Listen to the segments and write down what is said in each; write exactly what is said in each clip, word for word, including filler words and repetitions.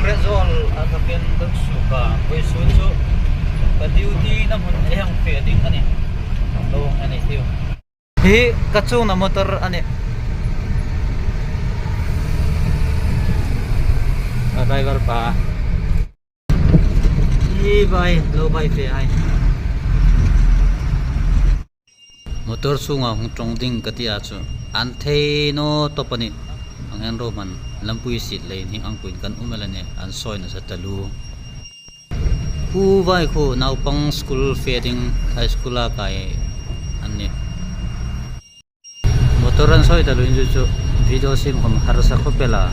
Result a takin dawk suok a, vawisun chu ka duty-na hmun ei hang fe ding a nih. Lo hang en ei tiu. Hi ka chuongna motor a nih. A driver pa. Hi vai, lo vai fe hai. Motor sunga hung ṭawng ding ka ti a chu an thei naw tawp a nih. Hang en ro hman, lampui sit leiin hieng ang puiin kan um el a nih, an sawi nasa taluo. Khu vai khu naupang school fe ding, high school-a kai an nih. Motor an sawi taluo in chu chu video siem khom harsa khawp el a,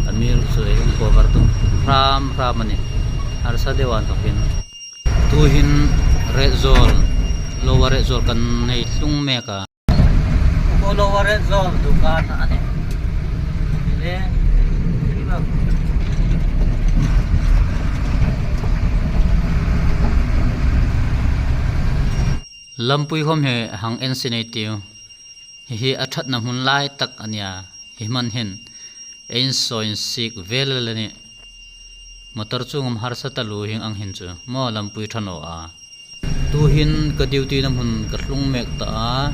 amiruokchu ei hung cover tum hram hram a nih. Harsa deu an tawkin. Tuhin Retzawl, Lower Retzawl kan nei tlung mek a. Ko Lower Retzawl dukan a nih. Le, lampui khom hi hang en sin ei tiu. Hi hi a ṭhatna hmun lai tak a nia. Hi hman hin ei insawi insik vel el a nih. Motor chu ngam harsa taluo hieng ang hin chu maw lampui ṭha naw a. Tuhin ka duty-na hmun ka tlung mek ta a.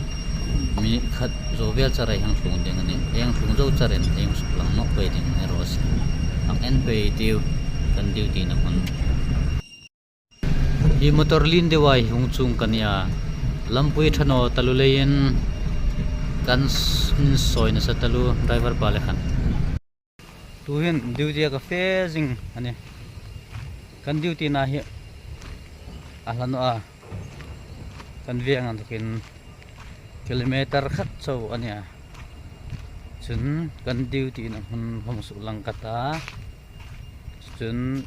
Minute khat zo vel char ei hang tlung ding a nih. Ei hang tlung zo charin ei hang suklang nawk pei ding ni raw se. Hang en pei tiu kan duty-na hmun. Hi motor lien deu a hung chuong ka nia. Lampui ṭha naw taluo leiin kan s-, insawi nasa taluo driver pa le khan. Tuhin duty-a ka fe zing a nih. Kan duty-na hi a hla naw a. Kan veng ang takin kilometer khat chau a nia. Chun kan duty-na hmun hung suklang ka ta. Chun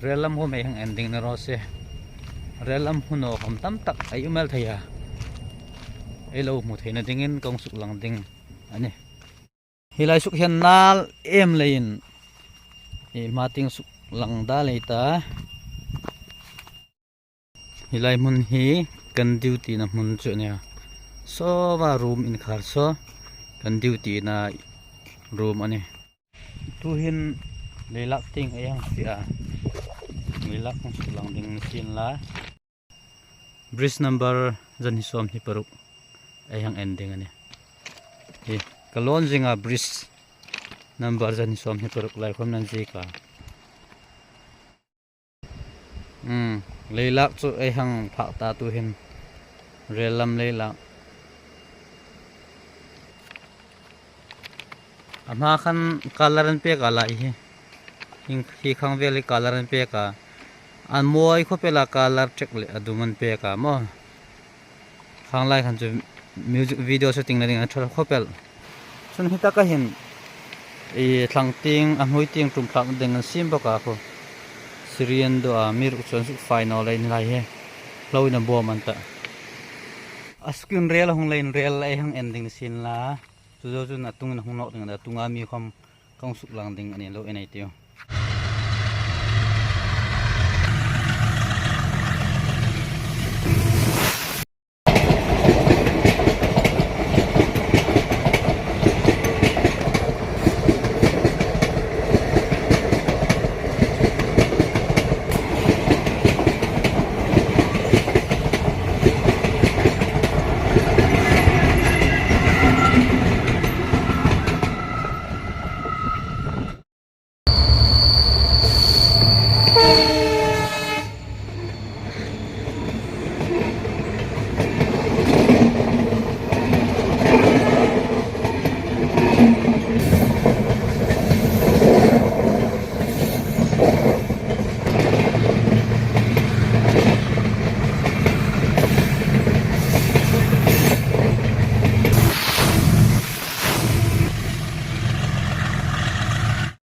rel lam khom ei hang en ding ni raw se. Rel lam hmu naw khom tam tak ei um el thei a. Ei lo hmu theina dingin ka hung suklang ding a nih. Hi lai suk hian nal em leiin, i, hma tieng suklang dal ei ta. Hi lai hmun hi kan duty-na hmun chu a nia. Saw va room inkhar saw kan duty-na room a nih. Tuhin leilak tieng ei hang fe a. Leilak hung suklang ding ni sien la. Bridge number zahni sawmhni paruk ei hang en ding a nih. Hi, ka lawn zinga bridge number zahni sawmhni paruk lai khom nan ziek a. Hmm, leilak chu ei hang phak ta tuhin. Rel lam leilak. A hma khan color an pek a lai hi. Hi, hi khang vel hi color an pek a. An mawi khawp el a, color ṭek le a dum an pek a maw. Khang lai khan chu music video shooting-na ding a ṭha khawp el. Chun hi taka hin, i, thlang tieng, a hnuoi tieng ṭum thlak ding an siem bawk a khu. Sirian do a, mi ruk chuan suk fai naw leiin lai hi. Hlo in a bawm an ta. A screen rel a hung leiin rel ei hang en ding ni sien la. Chu zo chun a tungin a hung nawk ding a, a tunga mi khom ka hung suklang ding a nih, lo en ei tiu.